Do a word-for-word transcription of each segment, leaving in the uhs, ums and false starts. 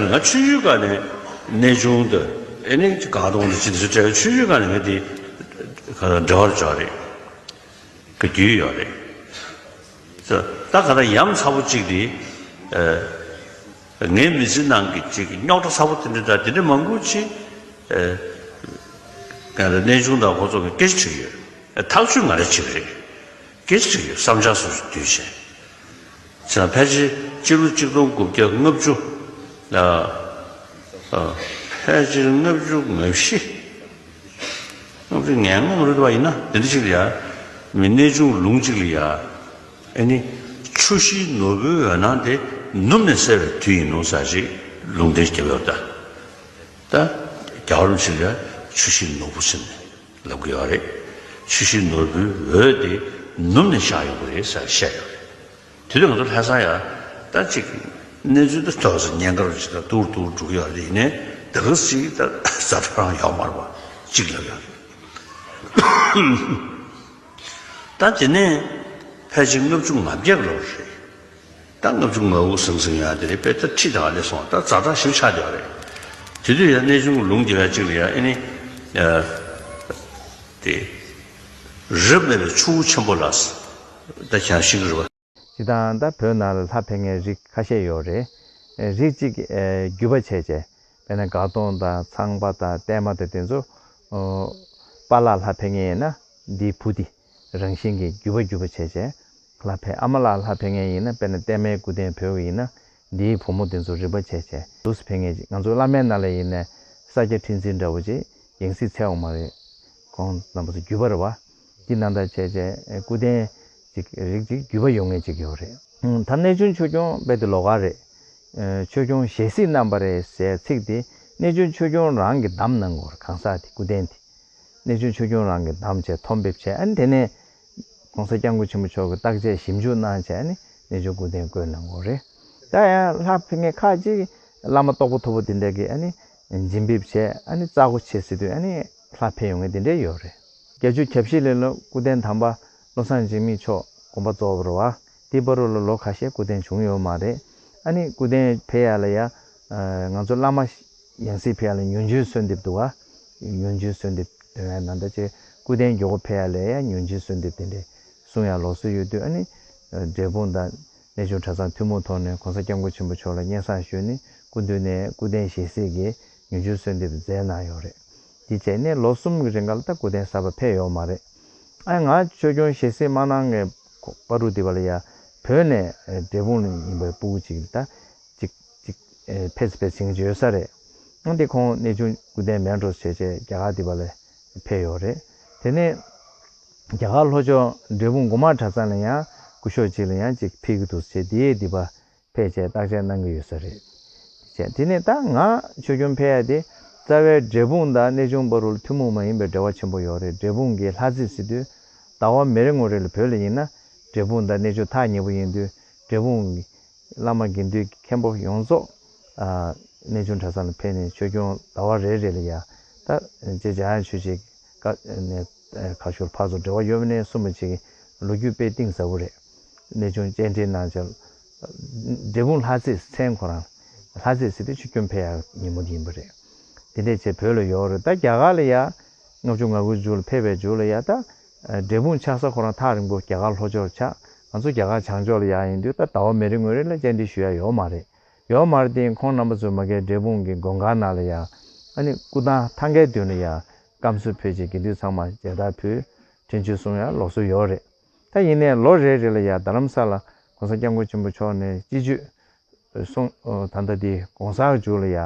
ང་ཆུང་ཆུང་སྒང་ནས་གནས་ཆུང་དང་ཨེ་ནི་དགའ་སྟོན་དང་ཅི་འདྲ་ཞིག་འབྲེལ་བའི་ཆུང་ཆུང་སྒང་ནས་ང་དེ་ག་འབྲེལ་བ་ཅིག་ཡོད་རེད། གི་རྒྱུས་ཡོད་རེད། ད་ག་ད་ཡ་མཚར་པོ་གཅིག་དེ། ངའི་མི་ཚེ་ནང་གི་གཅིག་རྙོག་དྲ་ཚ་པོ་དེ་འདྲ་དང་དེ་འདྲ་མང་པོ་ཅིག་ང་ལ་གནས་ཆུང་དང་ཁོ་ཚོ་གི་སྐད་ཆ་དྲིས་ཡོད། ཐག་གཅོད་ང་རང་བྱེད་ཀྱི་རེད། སྐད་ཆ་དྲིས་ཡོད། བསམ་འཆར་སོ་སོ་བསྡུས་བྱས། ཕལ་ཆེར་སྤྱི་ལོ་གཅིག་སྟོང་དགུ་བརྒྱ་ལྔ་བཅུ། ཕལ་ཆེར་ལྔ་བཅུ་ང་བཞི། ལྔ་བཅུ་ང་ལྔ་མ་རེད་པ། ཡིན་ན་དེ་འདྲ་ཞིག་ལ་ཡ། མི་གནས་ཆུང་ལུང་གཅིག་ལ་ཡ། ཨེ་ནི། ཆུ་བཞི་ནོར་བུའི་འོད་སྣང་དེ་ནུབ་ནས་གསལ་བའི་དུས་ཡིན་ནོ་ཟེར་ཞིག་ལུང་བསྟན་བརྒྱབ་ཡོད་ད། ད་རྒྱལ་བ་རིན་པོ་ཆེ་ལ་ཡ་ཆུ་བཞི་ནོར་བུ་ཟེར་ནས་ལབ་ཀྱི་ཡོད་རེད། ཆུ་བཞི་ནོར་བུའི་འོད་དེ་ནུབ་ནས་ཤར་ཡོང་གི་རེད་ཟེར་བཤད་ཡོད་རེད། དེ་དུས་ང་ཚོ་ལྷ་ས་ཡ་ད་ཅིག་གནས་ཚུལ་འདི་ཐོག་སུ་ཉེན་ཁར་ཅིག་ད་ཏུར་ཏུར་འགྲོ་གི་ཡོད་རེད། ཡིན་ནའི་ད་ག་ཅིག་ད་ཛ་དྲག་རང་ཡོད་མ་རེད་པ། གཅིག་ལབ་ཡོད་རེད། ད་དེ་ནས་ཕལ་ཆེར་ལྔ་བཅུ་ང་བརྒྱད་ལོ་རེད། ད་ལྔ་བཅུ་ང་དགུ་ཟིང་ཟིང་ཡ་དེ་རེད། དཔེ་ད་ཁྲི་དང་ཨ་ལས་སོང་ད་ཛ་དྲག་ཞིབ་ཆགས་བསྡད་པ་རེད། དེ་དུས་ཡ་གནས་ཆུང་ལུང་རྒྱབ་ཡ་གཅིག་ལ་ཡ་ཨེ་ནི། དེ། རབ་མེད་པའི་ཆུ་བོ་ཆེན་པོ་ལ། ད་ཁྱེད་ཤེས་ཀྱི་རེད་པ། སྤྱིར་བཏང་ད་བོད་ནང་ལ་ལྷ་ཕེབས་མཁན་རིགས་ཁ་ཤས་ཡོད་རེད། རིགས་གཅིག་རྒྱུད་པ་བྱས་བྱས། དཔེར་ན་དགའ་སྟོན་དང་ཚངས་པ་དང་བརྟན་མ་དང་དེ་ཚོ། པཱ་ལགས་ལྷ་ཕེབས་མཁན་ཡིན་ན་འདིའི་བུ་དེ་རང་བཞིན་གྱི་རྒྱུད་པ་རྒྱུད་པ་བྱས་བྱས། ལྷ་ཕེབས། ཨ་མ་ལགས་ལྷ་ཕེབས་མཁན་ཡིན་ན། དཔེར་ན་བརྟན་མའི་སྐུ་རྟེན་བོད་ཀྱི་ཡིན་ན། འདིའི་བུ་མོ་དེ་ཚོ་རིག་པ་བྱས་བྱས་ལུས་སུ་ཕེབས་མཁན་ཅིག་ང་ཚོའི་བླ་མའི་ནང་ལ་ཡིན་ནའི་ས་སྐྱ་ཁྲི་འཛིན་འདྲ་བོ་ཅིག་ཡང་སྲིད་འཚོལ་འོང་མ་རེད། ཁོང་རྣམ་པ་ཚོ་རྒྱུད་པ་རེད་པ། འདི་ནང་ལྟར་བྱས་བྱས་སྐུ་རྟེན་ཅིག་རིགས་ཅིག་རྒྱུད་པ་ཡོད་མཁན་ཅིག་ཡོད་རེད། ད་གནས་ཆུང་ཆོས་སྐྱོང་རྦད་དེ་ལོགས་ཀ་རེད། ཆོས་སྐྱོང་ཞལ་གཟིགས་གནང་བ་རེད་ཟེར་ཚིག་དེ་གནས་ཆུང་ཆོས་སྐྱོང་རང་གིས་བདམས་གནང་དགོས་རེད། གང་ཟག་དེ་སྐུ་རྟེན་དེ། གནས་ཆུང་ཆོས་སྐྱོང་རང་གིས་བདམས་བྱས་ཐོ་འབེབས་བྱས། ཨ་ནི་དེ་ནས་༸གོང་ས་༸སྐྱབས་མགོན་ཆེན་པོ་མཆོག་གིས་བརྟག་དཔྱད་ཞིབ་འཇུག་གནང་བྱས། ཨ་ནི་གནས་ཆུང་སྐུ་རྟེན་བསྐོས་གནང་དགོས་རེད། ད་ཡང་ལྷ་ཕེབས་མཁན་ཁག་ཅིག་བླ་མ་རྟོགས་པ་མཐོ་པོ་དེ་འདྲ་གིས་ཨ་ནི་བྱིན་འབེབས་བྱས། ཨ་ནི་རྩ་སྒོ་ཕྱེ་ཟེར་དུས་ཨ་ནི་ལྷ་ཕེབས་ཡོང་མཁན་དེ་འདྲ་ཡོད་རེད། བརྒྱད་ཅུ་གྱ་བཞི་ལོའི་ལོ་སྐུ་རྟེན་དམ་པ་བློ་བཟང་འཇིགས་མེད་མཆོག་དགོངས་པ་རྫོགས་པ་རེད་པ། དེའི་བར་དུ་ལ་ལོ་ཁ་ཤས་སྐུ་རྟེན་བྱུང་ཡོད་མ་རེད། ཨ་ནི་སྐུ་རྟེན་ཕེབས་ཡ་ལ་ཡ། ང་ཚོ་བླ་མ་ཡང་སྲིད་ཕེབས་ཡ་ལ་ཉིན་རྒྱུན་གསོལ་འདེབས་འདུག་ག་ཉིན་རྒྱུན་གསོལ་འདེབས་འདོན་ཡ་ནང་ད་ཅིག་སྐུ་རྟེན་མགྱོགས་པོ་ཕེབས་ཡ་ལ་ཡ་ཉིན་རྒྱུན་གསོལ་འདེབས་དེ་འདྲས་གསུང་ཡ་ལུགས་སྲོལ་ཡོད་དུས། ཨ་ནི་འབྲས་སྤུངས་དང་གནས་ཆུང་གྲྭ་ཚང་ཐུན་མོང་ཐོག་ནས་༸གོང་ས་༸སྐྱབས་མགོན་ཆེན་པོ་མཆོག་ལ་སྙན་སེང་ཞུས་ནས་སྐུ་མདུན་ནས་སྐུ་རྟེན་ཞལ་གཟིགས་ཀྱིས་ཉིན་རྒྱུན་གསོལ་འདེབས་མཛད་གནང་ཡོད་རེད། དེ་བྱས་ནས་ལོ་གསུམ་གྱི་རིང་ག་ལ་ད་སྐུ་རྟེན་གསར་པ་ཕེབས་ཡོད་མ་རེད། ཨ་ང་ཆོས་སྐྱོང་ཞལ་གཟིགས་མ་གནང་མཁན་བར་དུ་དེ་བ་ལ་ཡ་བོད་ནས་འབྲས་སྤུངས་ལ་ཡིན་པའི་སྤུ་གུ་ཅིག་ད་ཅིག་ཅིག་ཕེབས་ཕེབས་ཟིན་གྱི་ཡོད་ས་རེད། ཨ་འདི་ཁོང་གནས་ཆུང་སྐུ་རྟེན་མེད་འགྲོ་བྱས་བྱས་རྒྱ་གར་དེ་བ་ལ་ཕེབས་ཡོད་རེད། དེ་ནས་རྒྱ་གར་ལྷོ་ཕྱོགས་འབྲས་སྤུངས་འགོ་མ་གྲྭ་ཚང་ལ་ཡང་སྐུ་ཞབས་ཅིག་ལ་ཡང་ཅིག་ཕེབས་ཀྱི་འདུག་ཟེར་དེ་དེ་བ་ཕེབས་བྱས་བརྟག་དཔྱད་གནང་གི་ཡོད་ས་རེད། བྱས་དེ་ནས་ད་ང་ཆོས་སྐྱོང་ཕེབས་ཡ་དེ་རྩ་བའི་འབྲས་སྤུངས་དང་གནས་ཆུང་བར་དུ་ལ་ཐུན་མོང་མ་ཡིན་པའི་འབྲེལ་བ་ཆེན་པོ་ཡོད་རེད། འབྲས་སྤུངས་ཀྱི་ལྷ་རྩེ་ཟེར་དུས་ཟླ་བ་མེ་རི་ངོ་རེ་ལ་བོད་ལ་ཡིན་ན་འབྲས་སྤུངས་དང་གནས་ཆུང་ཐག་ཉེ་པོ་ཡིན་དུས་འབྲས་སྤུངས་ཀྱི་བླ་མ་དགེ་འདུན་མཁན་པོ་ཡོངས་རྫོགས་ཨ་གནས་ཆུང་གྲྭ་ཚང་ལ་ཕེབས་ནས་ཆོས་སྐྱོང་ཟླ་བ་རེ་རེ་ལ་ཡ་ད་རྗེ་འཇམ་དབྱངས་ཆོས་རྗེ་ཀ་ནས་ཁ་ཤོར་ཕར་ཚུར་འབྲེལ་བ་ཡོད་མེད་ནས་གསུངས་པ་ཅིག་ལོ་རྒྱུས་དཔེ་གཏིང་ཟབ་པོ་རེད། གནས་ཆུང་བཅར་འདྲི་གནང་བྱས། འབྲས་སྤུངས་ལྷ་རྩེ་མཚན་ཁོ་རང་ལྷ་རྩེ་ཟེར་དུས་ཆོས་སྐྱོང་ཕེབས་ཡག་ཉིན་མོ་དེ་ཡིན་པ་རེད། དེ་འདྲས་བྱས་བོད་ལ་ཡོད་རེད། ད་རྒྱ་གར་ལ་ཡ་ལྔ་བཅུ་ང་དགུ་མཇུག་ལ་ཕེབས་པའི་མཇུག་ལ་ཡ་ད་འབྲས་སྤུངས་ཆགས་ས་ཁོ་རང་ཐག་རིང་པོ་རྒྱ་གར་ལྷོ་ཕྱོགས་ཆགས། ང་ཚོ་རྒྱ་གར་བྱང་ཕྱོགས་ལ་ཡ་ཡིན་དུས་ད་ཟླ་བ་མེ་རི་ངོ་རེ་ལ་བཅར་འདྲི་ཞུ་ཡ་ཡོད་མ་རེད། ཡོད་མ་རེད་དེ་ཁོང་རྣམ་པ་ཚོས་མ་གིའི་འབྲས་སྤུངས་ཀྱི་དགོན་ཁང་ནང་ལ་ཡ་ཨ་ནི་སྐུ་ཐང་ཐང་གའི་མདུན་ལ་ཡ་སྐམ་སུ་ཕུལ་བྱས་དགེ་འདུན་ཚང་མ་མཇལ་དར་ཕུལ་འཕྲིན་བཅོལ་གསུང་ཡ་ལུགས་སྲོལ་ཡོད་རེད། ད་ཡིན་ནའི་ལོ་རེ་རེ་ལ་ཡ་རྡ་རམ་ས་ལ་༸གོང་ས་༸སྐྱབས་མགོན་ཆེན་པོ་མཆོག་ནས་སྤྱི་སྤྱོད་སོང་ད་ལྟ་དེ་༸གོང་ས་མཇུག་ལ་ཡ་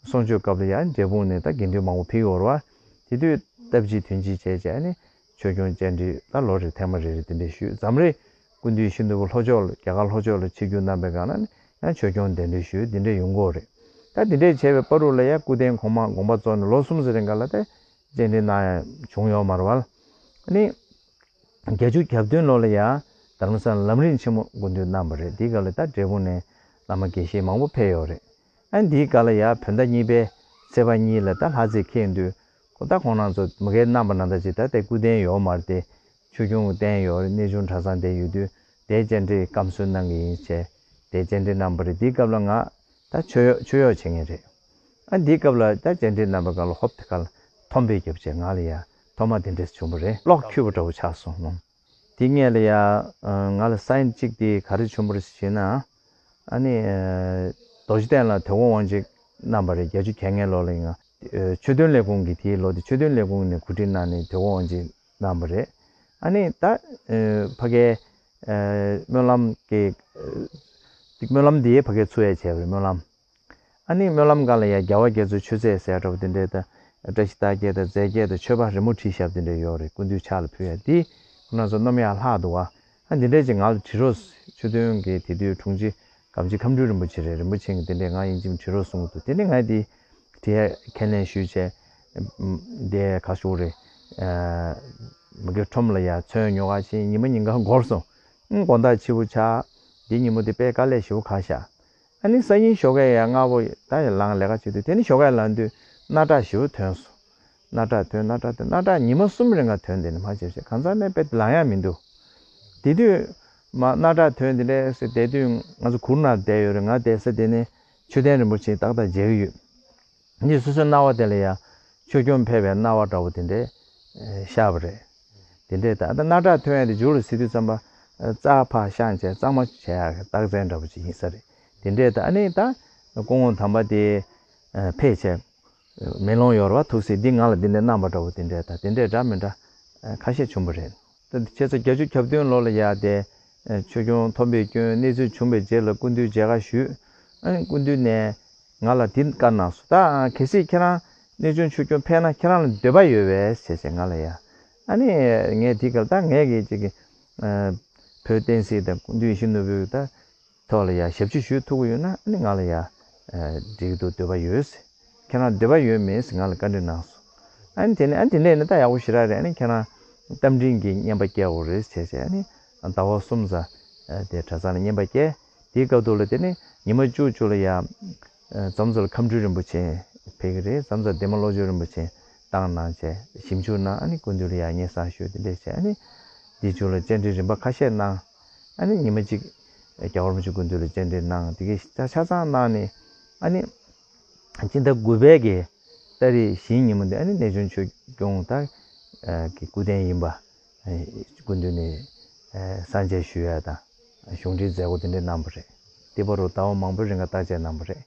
གསུང་ཆོས་སྐབས་ལ་ཡ་འབྲས་སྤུངས་ནས་ད་དགེ་འདུན་མང་པོ་ཕེབས་ཡོད་རེད་པ། དེ་དུས་སྟབས་གཅིག་དོན་གཅིག་བྱས་བྱས་ནས་ཆོས་སྐྱོང་བཅར་འདྲི་ད་ལོ་རེར་ཐེངས་མ་རེ་རེ་དེ་འདྲས་ཞུས། འཛམ་རི་སྐུ་མདུན་ཤིན་ཏུ་ལྷོ་ཕྱོགས་ལ་རྒྱ་གར་ལྷོ་ཕྱོགས་ལ་ཆིབས་བསྒྱུར་གནང་པའི་སྒང་ལ་ནི་ཡང་ཆོས་སྐྱོང་གདན་འདྲེན་ཞུས་དེ་འདྲས་ཡོང་གི་ཡོད་རེད། ད་དེ་འདྲས་བྱས་པའི་བར་དུ་ལ་ཡ་སྐུ་རྟེན་གོང་མ་དགོངས་པ་རྫོགས་ནས་ལོ་གསུམ་ཙམ་རིང་ག་ལ་ད་བཅར་འདྲི་གནང་ཡ་བྱུང་ཡོད་མ་རེད་པ། ཨ་ནི། བརྒྱད་ཅུ་གྱ་བདུན་ལོ་ལ་ཡ་རྡ་རམ་ས་ལ་ལམ་རིམ་ཆེན་མོ་དགོངས་འདུས་གནང་བ་རེད། དེའི་སྐབས་ལ་ད་འབྲས་སྤུངས་ནས་བླ་མ་དགེ་བཤེས་མང་པོ་ཕེབས་ཡོད་རེད། ཨ་ནི་དེའི་སྐབས་ལ་ཡ་བོད་ཟླ་གཉིས་པའི་ཚེས་པ་གཉིས་ལ་ད་ལྷ་རྩེ་འཁེལ་དུས་ཁོ་ད་ཁོང་རང་ཚོ་མ་གིའི་གནང་པ་ནང་ལྟར་ཅིག་ད་ལྟའི་སྐུ་རྟེན་ཡོད་མ་རེད་དེ། ཆོས་སྐྱོང་གི་རྟེན་ཡོད་རེད། གནས་ཆུང་གྲྭ་ཚང་དེ་ཡོད་དུས་དེ་བཅར་འདྲི་སྐམ་སུ་གནང་གི་ཡིན་བྱས་དེ་བཅར་འདྲི་གནང་བ་རེད། དེའི་སྐབས་ལ་ང་ ད་མཆོད་གཡོག་མཆོད་གཡོག་བྱེད་མཁན་རེད། ཨ་འདིའི་སྐབས་ལ་ད་བཅར་འདྲིའི་རྣམ་པ་སྒང་ལ་ཧོབ་དེ་ག་ལ་ཐོམ་པས་བརྒྱབ་བྱས་ང་ལ་ཡ་ཐོག་མ་དེ་འདྲས་བྱུང་བ་རེད། གློག་འཁྱུད་པ་འདྲ་བོ་ཆགས་སོང་ནོ། དེ་སྔས་ལ་ཡ་ང་ལ་སའིན་གཅིག་དེ་ག་རེ་བྱུང་བ་རེད་ཟེར་ན། ཨ་ནི་རྡོ་རྗེ་གདན་ལ་དོལ་པོ་དབང་ཆེན་གནང་བ་རེད། བརྒྱད་ཅུ་གྱ་ལྔའི་ལོ་ལ་ཡིན། ཆོས་དོན་ལས་ཁུངས་ཀྱི་དེའི་ལོ་དེ་ཆོས་དོན་ལས་ཁུངས་ནས་གོ་སྒྲིག་གནང་ནས་དོལ་པོ་དབང་ཆེན་གནང་བ་རེད། ཨ་ནི་ད་ཕ་གའི་སྨོན་ལམ་གྱི་སྨོན་ལམ་དེ་ཕ་གའི་ཚུགས་ཡས་བྱས་པ་རེད་སྨོན་ལམ། ཨ་ནི་སྨོན་ལམ་སྒང་ལ་ཡ་རྒྱལ་བ་རྒྱ་མཚོའི་མཆོད་རྫས་ཟེར་ཡ་འདྲ་བོ་དེ་འདྲའི་ད་བཀྲ་ཤིས་རྟགས་བརྒྱད་དང་རྫས་བརྒྱད་དང་མཆོད་པ་རི་མོ་བྲིས་བཞག་པ་དེ་འདྲ་ཡོད་རེད། སྐུ་མདུན་ཕྱག་ལ་ཕུལ་ཡ་དེ་ཁོ་རང་ཚོ་རྣམ་གཡར་ལྷག་འདུག་བ། ཨ་འདི་འདྲའི་ཅིག་ང་ལ་བྲིས་རོགས། ཆོས་དོན་གྱི་དེ་དུས་དྲུང་ཆེ་སྒམ་ཆེ་ཁམས་སྤྲུལ་རིན་པོ་ཆེ་རེད། རིན་པོ་ཆེ་གིས་དེ་འདྲའི་ང་ཡིན་གཅིག་མིན་བྲིས་རོགས་གསུང་གི་འདུག་དེ་ནས་ང་དེ་བྲིས་ཡ་ཁས་ལེན་ཞུས་བྱས། དེ་ག་ཞུ་རེད། མ་གི་ཁྲོམ་ལ་ཡ་ཚོན་ཉོ་ག་ཕྱིན། ཉི་མ་ཉིན་གང་འགོར་སོང་། ཨང་དགོང་དག་ཕྱི་པོ་ཆགས། དེ་ཉིན་མོ་དེ་དཔེ་དཀའ་ལས་ཞེ་པོ་ཁག་ཤག་ཨ་ནི་སང་ཉིན་ཞོགས་ཀས་ཡར་སྔ་པོ་ད་ཡར་ལངས་ལས་ཀ་བྱེད་དུས། དེ་ནི་ཞོགས་ཀས་ལངས་དུས་སྣ་ཁྲག་ཞེ་པོ་ཐོན་སོང་། སྣ་ཁྲག་ཐོན། སྣ་ཁྲག་ཐོན། སྣ་ཁྲག་ཉི་མ་གསུམ་རིང་ག་ཐོན། དེ་ནི་མ་བྱེད་བྱེད་གང་ཟག་ནས་དཔེ་ལངས་ཡ་མི་འདུག་དེ་དུས་མ་སྣ་ཁྲག་ཐོན་དེ་འདྲས་ཟེར་བསྡད་དུས། ང་ཚོ་གུར་ནང་བསྡད་ཡོད་རེད། ང་བསྡད་ས་དེ་ནི་མཆོད་རྟེན་རིན་པོ་ཆེ་ཏག་ཏག་མཇལ་གི་ཡོད། འདི་སོ་སོའི་སྣང་བ་དེ་ལ་ཡ་ཆོས་སྐྱོང་ཕེབས་པའི་སྣང་བ་འདྲ་བོ་དེ་འདྲས་ཤར་བ་རེད། དེ་འདྲས་ད་ད་སྣ་ཁྲག་ཐོན་ཡ་དེ་མཇུག་ལ་ཟེར་དུས་ཙམ་པ་རྩ་ཕར་བཤངས་བྱས་གཙང་མ་བྱས་ཡ་གི་རྟགས་མཚན་འདྲ་བོ་ཅིག་ཡིན་ས་རེད། དེ་འདྲས་ད་ཨ་ནི་ད་སྐུ་ངོ་དམ་པ་དེ་ཕེབས་བྱས་མེ་ལོང་ཡོད་རེད་བ། ཐུགས་སྲས་འདི་ང་ལ་འདི་འདྲས་གནང་བ་འདྲ་བོ་དེ་འདྲས་ད་དེ་འདྲས་འདྲ་མི་འདྲ་ཁ་ཤས་བྱུང་བ་རེད། ད་བྱས་ཙང་བརྒྱད་ཅུ་གྱ་བདུན་ལོ་ལ་ཡ་དེ་ཆོས་སྐྱོང་ཐོམ་པས་བསྐྱོན། གནས་ཚུལ་བྱུང་བའི་རྗེས་ལ་སྐུ་མདུན་མཇལ་ཁ་ཞུས། ཨ་ནི་སྐུ་མདུན་ནས་ང་ལ་འདི་བཀའ་གནང་སོང་། ད་གལ་སྲིད་ཁྱེད་རང་གནས་ཆུང་ཆོས་སྐྱོང་ཕེབས་ན་ཁྱེད་རང་ལ་འདོད་པ་ཡོད་པས་ཟེར་བྱས་ང་ལ་ཡ། ཨ་ནི་ངས་དེ་སྐབས་ད་ངས་ཀྱི་ཅིག་གི་བོད་བསྟན་སྲིད་དང་སྐུ་མདུན་ཡིད་བཞིན་ནོར་བུའི་ད་ཐོག་ལ་ཡ་ཞབས་ཕྱི་ཞུ་ཐུབ་ཀྱི་ཡོད་ན། ཨ་ནི་ང་ལ་ཡ་འགྲིག་འདུག་འདོད་པ་ཡོད་ཟེར། ཁྱེད་རང་འདོད་པ་ཡོད་མེད་ཟེར་ང་ལ་བཀའ་འདྲི་གནང་སོང་། ཨ་ནི་དེ་ནས་ཨ་ནི་དེ་ནས་ནི་ད་ཡག་པོ་ཞེ་དྲག་རེད། ཨ་ནི་ཁྱེད་རང་རྟ་མགྲིན་གྱི་བསྙེན་པ་སྐྱེལ་དགོས་རེད་ཟེར་བྱས། ཨ་ནི་ཟླ་བ་གསུམ་ཙམ་དེ་གྲྭ་ཚང་ལ་བསྙེན་པ་སྐྱེལ། དེའི་སྐབས་དུ་ལ་དེ་ནི་ཉི་མ་བཅུ་བཅུ་ལ་ཡ་རྫོང་ཚོ་ལ་ཁམས་སྤྲུལ་རིན་པོ་ཆེ་ཕེབས་ཀྱི་རེད། རྫོང་ཚོ་འདན་མ་བློ་ཆོས་རིན་པོ་ཆེ་བཏང་གནང་བྱས་ཞིབ་འཇུག་གནང་། ཨ་ནི་སྐུ་མདུན་ལ་ཡ་སྙན་སེང་ཞུས། དེ་འདྲས་བྱས་ཨ་ནི་དེའི་མཇུག་ལ་བཅར་འདྲི་རིམ་པ་ཁ་ཤས་གནང་། ཨ་ནི་ཉི་མ་གཅིག་རྒྱལ་བ་རིན་པོ་ཆེ་སྐུ་མདུན་ལ་བཅར་འདྲི་གནང་། དེ་གའི་ཆ་ཆ་ཚང་གནང་ནས། ཨ་ནི་སྤྱི་ཟླ་དགུ་པའི་གི་ཏ་རིག་བཞིའི་ཉིན་མོ་དེ་ཨ་ནི་གནས་ཆུང་ཆོས་སྐྱོང་ད་གི་སྐུ་རྟེན་ཡིན་པ་སྐུ་མདུན་ནས་གསང་བྱས་ཞུ་ཡ་དང་གཞུང་འབྲེལ་མཛད་སྒོ་དེ་འདྲ་གནང་བ་རེད། དེ་བར་དུ་ཟླ་བ་མང་པོའི་རིང་ག་བརྟག་དཔྱད་གནང་བ་རེད།